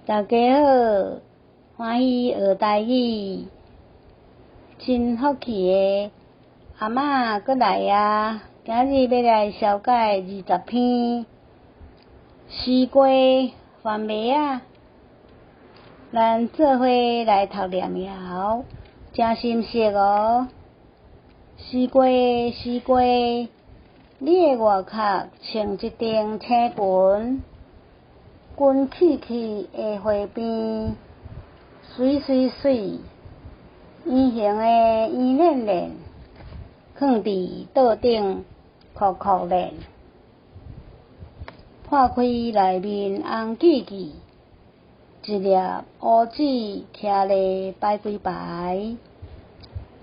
大家好，歡喜學台語，真福氣的阿嬤閣來啊！今日欲來紹介20篇絲瓜番麥仔，咱做伙來讀念謠，誠心適哦。絲瓜絲瓜，你的外殼穿一頂青裙。裙起起的花邊，媠媠媠，圓形的圓輪輪，囥佇桌頂箍箍輪。破開內面紅記記，一粒烏子徛咧排規排，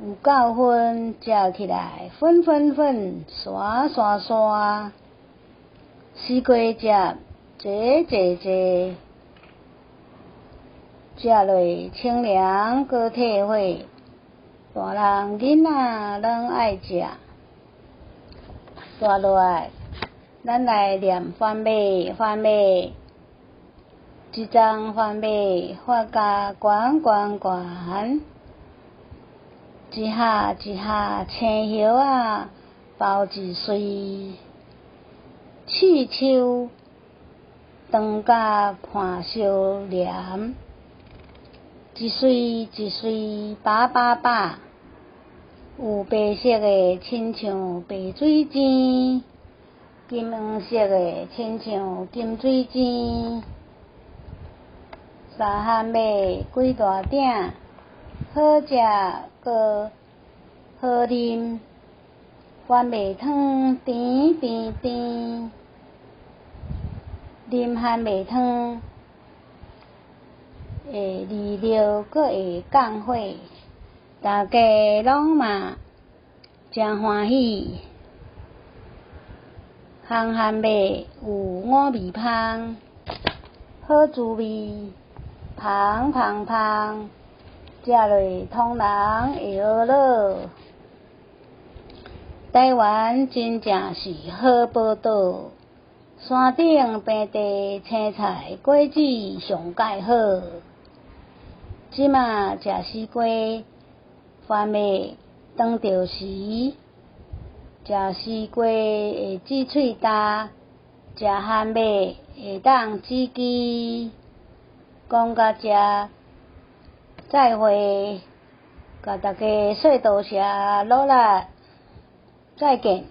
有夠粉食起來粉粉粉，沙沙沙，絲瓜汁。濟濟濟，食落清涼閣退火，大人囡仔攏愛食。煞落來，咱來念番麥番麥，一叢番麥發甲懸懸懸，一盒一盒青葉仔包一穗，刺鬚。長甲伴相連，一穗一穗把把把，有白色的親像白水晶，金黃色的親像金水晶。三番麥幾大鼎，好食閣好啉，番麥湯甜甜甜。啉番麥湯會利尿，閣會降火，大家攏嘛誠歡喜。烘番麥有五味芳，好滋味，芳芳芳，食落通人會噁惱。台灣真正是好寶島。山頂平地青菜果子上蓋好。這馬食絲瓜、番麥當著時，食絲瓜會止喙焦，食番麥會當止飢。講到遮，再會，共大家說多謝努力，再見。